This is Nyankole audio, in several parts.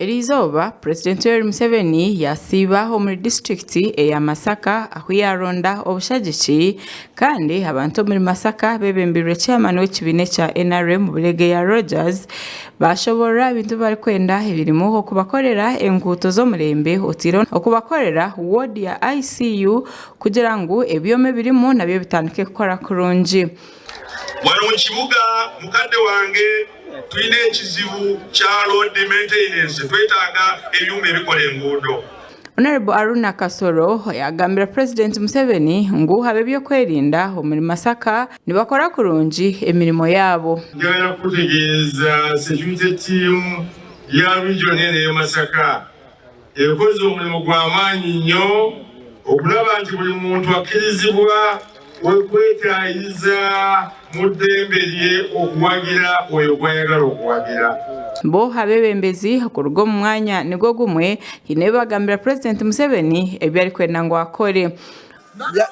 Eriizooba, Purezidenti Yoweri Museveni yasiiba omuri disiturikiti eya Masaka ahu yaaronda obushagiki kandi abantu omuri Masaka beebembeirwe chairman w'ekibiina ekya NRM Buregeya Rogers baashoboorora ebintu ebi barikwenda ebirimu okubakorera enguuto z'omurembe oteireho okubakorera woodi ya ICU kugira ngu ebyoma ebirimu nabyo bitandike kukora kurungi. Wano mu kibuga mukadde wange tulina ekizibu kya road maintenance, twetaaga ebyuma ebikola enguudo. Hon. Aruna Kasoro yagambira Purezidenti Museveni ngu ab'ebyokwerinda omuri Masaka nibakora kurungi emirimo yaabo. Njagala kukutegeeza security team ya region eno eye Masaka ekoze omulimu gwa maanyi nnyo okulaba nti buli muntu akkirizibwa okwetaayiza mu ddembe lye okuwagira oyo gw'ayagala okuwagira. Bo abeebembezi kuruga omu mwanya nigwo gumwe haine ebi bagambira Purezidenti Museveni ebi arikwenda ngu akore.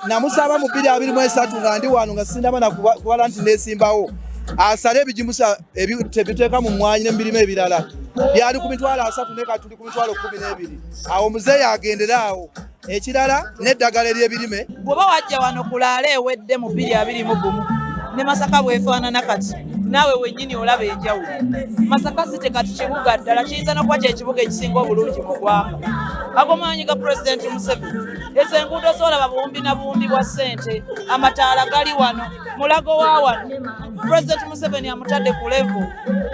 Namusaba mu 2023 nga ndi wano nga sindaba na kubala nti nesimbawo asale ebigimusa ebiteeka mu mwanyi ne mubirime ebirala byali ku mitwalo asatu naye kati tuli ku mitwalo 12 awo muzeeyi agendere awo. Ekirala n'eddagala ery'ebirime. Bw'oba wajja wano ku laala ewedde mu 2021 ne Masaka bw'efaanana kati naawe wennyini olaba enjawulo. Masaka City kati kibuga ddala kiyinza n'okuba kye kibuga ekisinga obulungi mu ggwanga. Ago maanyi ga Pulezidenti Museveni. Ezo enguudo z'olaba buwumbi na buwumbi bwa ssente, amataala gali wano, Mulago wa wano. Pulezidenti Museveni amutadde ku level.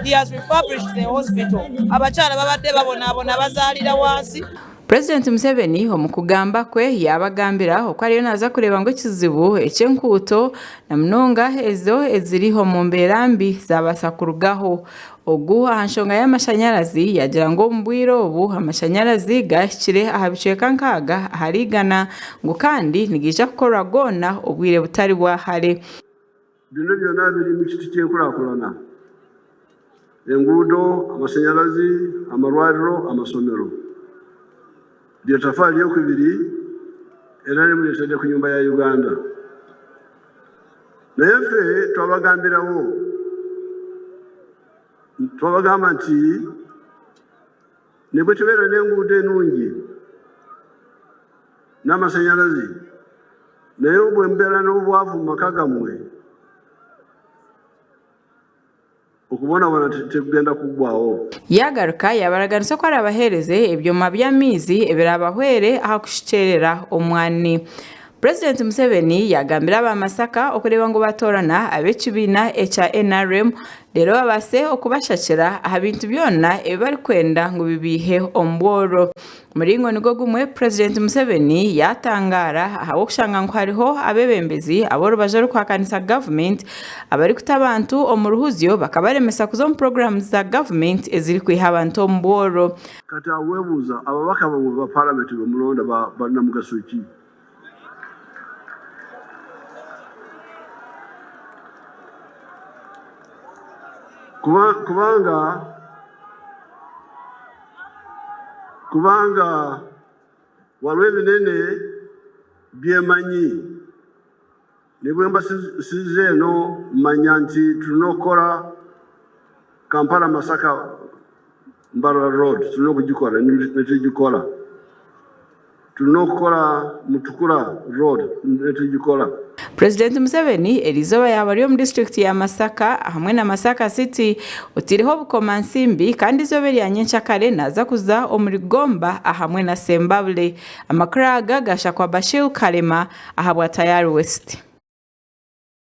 He has refurbished the hospital. Abakyala babadde babonaabona bazaalira wansi. Purezidenti Museveni omu kugamba kwe yaabagambira oku ariyo naaza kureeba ngu ekizibu eky'enkuuto na munonga ezo eziri omu mbeera mbi zaabaasa kurugaho. Ogu aha nshonga y'amashanyarazi yaagira ngu omu bwire obu amashanyarazi gaahikire aha bicweka nkaaga ahari igana ngu kandi nigaija kukorwa goona obwire butari bwa hare. Bino byona biri mu kiti ky'enkurakurana, enguudo, amashanyarazi, amarwariro, amasomero. Ryo tafaari ryokubiri NRM ryetadde ku nyumba ya Uganda. Naye ffe twabagambirawo, twabagamba nti nebwetubeera n'enguudo enungi n'amasanyalazi, Naye bwe mubeera n'obwavu mu maka gammwe, okubonabona tekugenda kuggwaawo. Yaagaruka yaabaraganisa oku araabaheereze ebyoma by'amaizi ebiraabahwere aha kushukyerera omwani. Purezidenti Museveni yaagambira aba Masaka okureeba ngu baatoorana ab'ekibiina ekya NRM reero babaase okubashakira aha bintu byona ebi barikwenda ngu bibiihe omu bworo. Omuringo nigwo gumwe, Purezidenti Museveni yaatangaara ahabw'okushanga ngu hariho abeebembezi ab'orubaju orurikuhakanisa gavumenti abarikuta abantu omu ruhuzyo bakabaremesa kuza omu puroguraamu za gavumenti ezirikwiha abantu omu bworo. Kati aho webuuza, ababaka bamwe ba paramenti bemulonda bari na mugasho ki? Kubanga Kubanga waliwo ebinene byemanyi nebwemba size eno manya nti tulina okukora Kampala Masaka Mbarara road tulina okugikora netugikora. Tulina okukora Mutukura road netugikora. Purezidenti Museveni eriizooba yaaba ari omu disiturikiti ya Masaka hamwe na Masaka City oteireho obukomansimbi kandi eizooba erya nyenkyakare naaza kuza omuri Gomba ahamwe na Sembabule. Amakuru aga gashakwa Bashir Kalema ahabwa Tayari West.